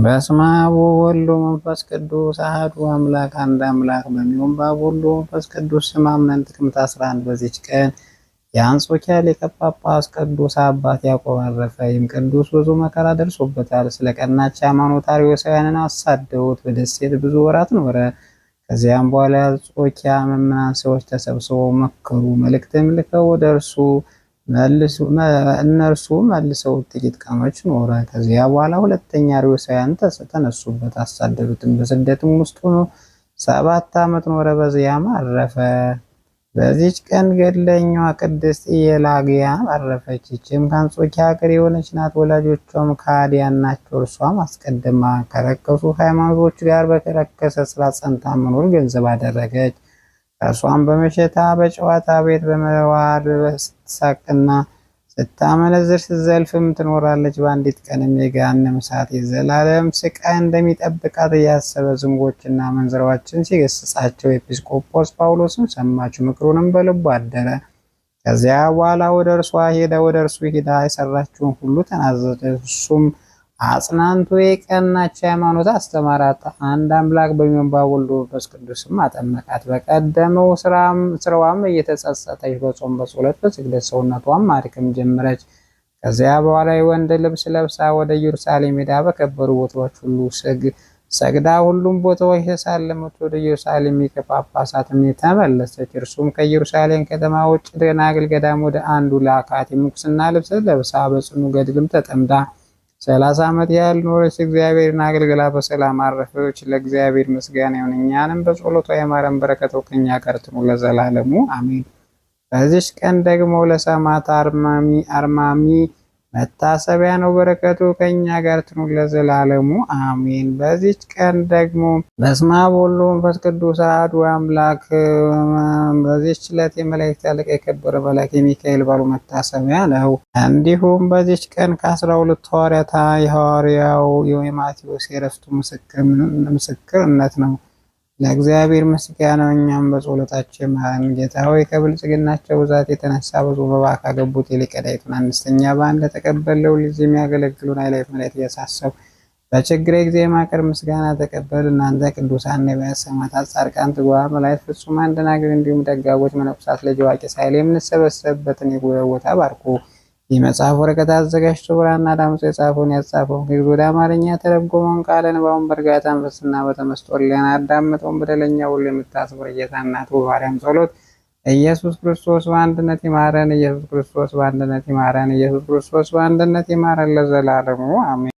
በስመ አብ ወወልድ ወመንፈስ ቅዱስ አሐዱ አምላክ አንድ አምላክ በሚሆን በአብ ወልድ ወመንፈስ ቅዱስ ስም አምነን ጥቅምት 11 በዚች ቀን የአንጾኪያ ሊቀ ጳጳስ ቅዱስ አባት ያዕቆብ አረፈ። ይህም ቅዱስ ብዙ መከራ ደርሶበታል። ስለ ቀናች ሃይማኖት አርዮሳውያንን አሳደውት በደሴት ብዙ ወራት ኖረ። ከዚያም በኋላ የአንጾኪያ ምዕመናን ሰዎች ተሰብስበው መከሩ። መልእክትም ልከው ወደ እርሱ እነርሱ መልሰው ጥቂት ቀኖች ኖረ። ከዚያ በኋላ ሁለተኛ አርዮሳውያን ተነሱበት፣ አሳደዱትም። በስደትም ውስጥ ሆኖ 7 ዓመት ኖረ፣ በዚያም አረፈ። በዚች ቀን ገድለኛዋ ቅድስት ኢየላግያ አረፈች። ይህችም ከአንጾኪያ ሀገር የሆነች ናት። ወላጆቿም ከሃዲያን ናቸው። እርሷም አስቀድማ ከረከሱ ሃይማኖቶች ጋር በረከሰ ስራ ጸንታ መኖር ገንዘብ አደረገች። እርሷም በመሸታ በጨዋታ ቤት በመዋል ስትሳቅና ስታመነዝር ስትዘልፍም ትኖራለች። በአንዲት ቀንም የገሃነመ እሳት የዘላለም ስቃይ እንደሚጠብቃት እያሰበ ዝንጎችና መንዝራዎችን ሲገስጻቸው ኤጲስቆጶስ ጳውሎስን ሰማችው። ምክሩንም በልቡ አደረ። ከዚያ በኋላ ወደ እርሷ ሄደ ወደ እርሱ ሄዳ የሰራችውን ሁሉ ተናዘዘች። እሱም አጽናንቶ የቀናች ሃይማኖት አስተማራት። አንድ አምላክ በሚሆን በአብ ወልድ ወመንፈስ ቅዱስም አጠመቃት። በቀደመው ስራዋም እየተጸጸተች በጾም በጸሎት በስግደት ሰውነቷን ማድከም ጀመረች። ከዚያ በኋላ የወንድ ልብስ ለብሳ ወደ ኢየሩሳሌም ሄዳ በከበሩ ቦታዎች ሁሉ ሰግዳ ሁሉም ቦታዎች ተሳለመች። ወደ ኢየሩሳሌም ሊቀ ጳጳሳትም ተመለሰች። እርሱም ከኢየሩሳሌም ከተማ ውጭ ደናግል ገዳም ወደ አንዱ ላካት። የምንኩስና ልብስ ለብሳ በጽኑ ገድልም ተጠምዳ 30 ዓመት ያህል ኖረች። እግዚአብሔርን አገልግላ በሰላም አረፈች። ለእግዚአብሔር ምስጋና ይሁን፣ እኛንም በጸሎቷ የማረን፣ በረከቱ ከእኛ ጋር ትኑር ለዘላለሙ አሜን። በዚች ቀን ደግሞ ለሰማዕት አርማሚ መታሰቢያ ነው። በረከቱ ከእኛ ጋር ትኑር ለዘላለሙ አሜን። በዚች ቀን ደግሞ በስመ አብ ወወልድ ወመንፈስ ቅዱስ አሐዱ አምላክ። በዚች ዕለት የመላእክት አለቃ የከበረ መልአክ የሚካኤል በዓሉ መታሰቢያ ነው። እንዲሁም በዚች ቀን ከ12 ሐዋርያት የሐዋርያው የማቴዎስ የዕረፍቱ ምስክርነት ነው። ለእግዚአብሔር ምስጋና እኛም በጸሎታቸው ይማረን። ጌታ ሆይ ከብልጽግናቸው ብዛት የተነሳ ብዙ መባ ካገቡት ይልቅ ዕዳይቱን አነስተኛ በአንድ ለተቀበለው ልጅ የሚያገለግሉን ኃይላዊ መላእክት እያሳሰቡ በችግሬ ጊዜ የማቀርብ ምስጋና ተቀበል። እናንተ ቅዱሳን ነቢያት፣ ሰማዕታት፣ ጻድቃን፣ ትጉሃን መላእክት፣ ፍጹማን ደናግል፣ እንዲሁም ደጋጎች መነኮሳት ልጅ አዋቂ ሳይል የምንሰበሰብበትን የጉባኤ ቦታ ባርኩ። የመጽሐፍ ወረቀት አዘጋጅቶ ብራና ዳምጾ የጻፈውን ያጻፈውን ከግዕዝ ወደ አማርኛ የተረጎመውን ቃለ ንባቡን በእርጋታ መንፈስና በተመስጦ ሕሊና ያዳመጠውን በደለኛ ሁሉ የምታስምር ጌታ እናቱ በማርያም ጸሎት ኢየሱስ ክርስቶስ በአንድነት ይማረን። ኢየሱስ ክርስቶስ በአንድነት ይማረን። ኢየሱስ ክርስቶስ በአንድነት ይማረን ለዘላለሙ አሜን።